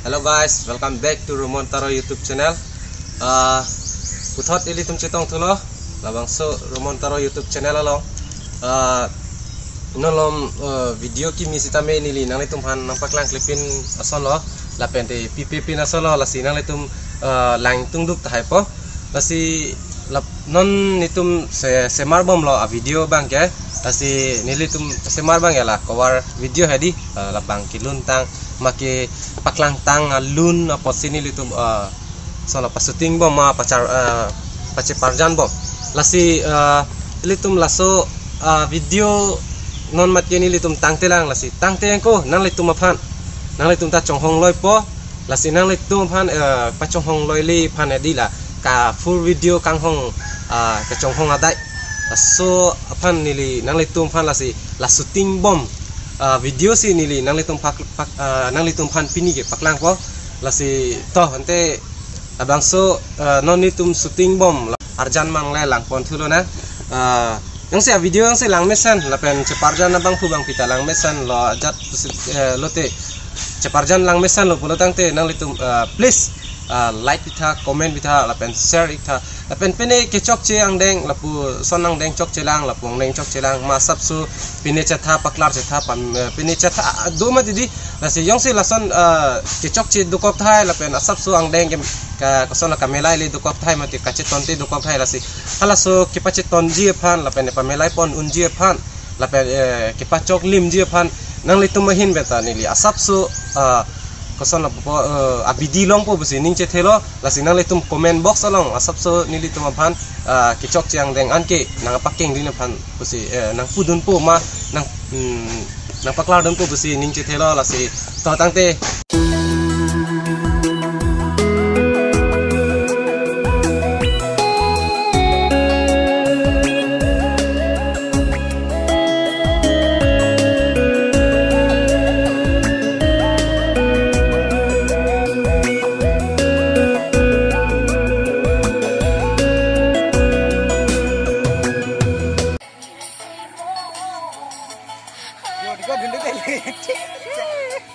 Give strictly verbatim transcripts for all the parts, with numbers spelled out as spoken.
Hello guys, welcome back to Roman Taro YouTube channel. Ah, puthot ilitum chetongthulo, labangso Roman Taro YouTube channel along. Ah, non malom, ah, video kimi sitame neli nanglitum aphan nangpaklang klepin asonlo, lapente pipe pin asonlo, lasi nanglitum, ah, langtungduk tahai po. Lasi lap non nelitum se-, semar bomlo a video abangke. Lasi nelitum semar abangke la cover video hedi, eh, labang keluntang, make paklangtang alun apotsi nelitum, eh, solo pa-shooting bom ma pachar, eh, pacheparjan bom. Lasi, eh, nelitum laso, eh, video non mat ke nelitum tangtelang, lasi tangte ko nanglitum aphan. Nanglitum ta chonghong loipo. Lasi nanglitum aphan, eh, pachonghong loile aphan hedi la ka full video kanghong, ah, kachonghong adai. Laso aphan neli nanglitum aphan lasi la shooting bom, ah, video si neli nanglitum pak, pak, ah, nanglitum aphan pini ke paklangpo. Lasi to ante labangso, ah, non nelitum shooting bom la arjan mangle langponthulo na. Ah, jongsi a video jongsi langmesen lapen cheparjan abangphu bangpi ta langmesenlo ajat, eh, lote cheparjan langmesenlo pulo tangte nanglitum, eh, please, eh, like pitha, comment pitha, lapen share pitha, lapen pine kechokche angdeng lapuson angdeng chokchelang, lapu angdeng chokchelang, ma asapso pine chetha paklar chetha pam, eh, pine chetha, ah, do mati di. Lasi jongsi lason, eh, kechokche dokok tahai lapen asapso angdeng ke ka, koson la kamelai le dokok tahai mati kachetonte dokok tahai, lasi halaso kepachetonji aphan lapen pamelai pon unji aphan lapen, eh, kepachoklimji aphan nanglitum ahin beta neli asapso, eh, koson lapu, eh, abidi longpo pusi ning chethelo. Lasi nanglitum comment box along asapso nelitum aphan, eh, kechokche angdeng anke nangpakengdun aphan pusi, eh, nangpudunpo ma nang, hmm, nangpaklardunpo pusi ning chethelo. Lasi to tangte.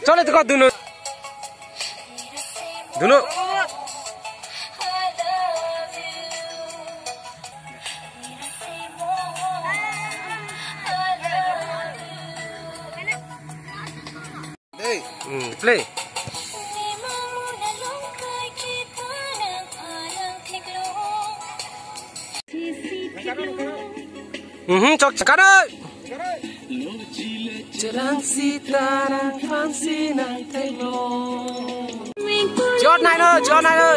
Chole, dekho dunu. Dunu. Hey. Hmm, play. Mhm, chok chakadai. Chelang sita nangphansi nangtheklo. Jot nai lo, jot nai lo.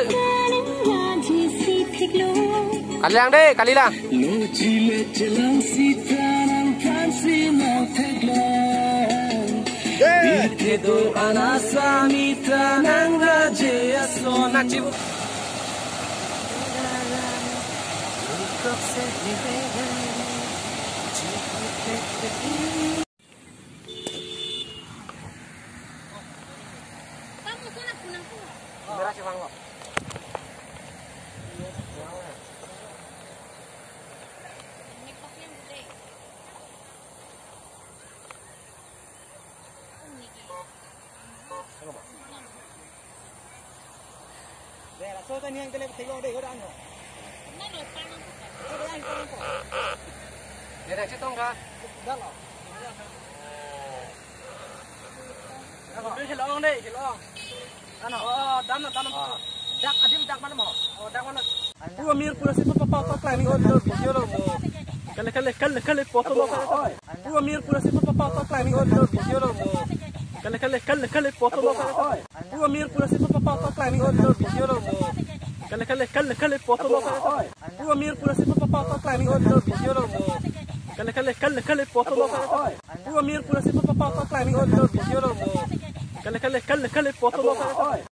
Kalilang deh, kalilang. Deh. Ike do anasa mita nangraje ason. Nachi. Ano? Oh, dam na, dam na. Dak, adim dak mana mo? Oh, dak mana? Pu Amir pura si pa, pa, pa, pa, klangni, oh, video lo mo. Kale, kale, kale, kale, poto lo, kale, kale. Pu Amir pura si pa, pa, pa, pa, klangni, oh, video lo mo. Kale, kale, kale, kale, poto lo, kale, kale. Pu Amir pura si pa, pa, pa, pa, klangni, oh, video lo mo. Kale, kale, kale, kale, poto lo, kale, kale. Pu Amir pura si pa, pa, pa, pa, klangni, oh, video lo mo. Kale, kale, kale, kale, poto lo, kale, kale. Pu Amir pura si pa, pa, pa, pa, klangni, oh, video lo mo. Kale, kale, kale, kale, poto lo, kale, kale.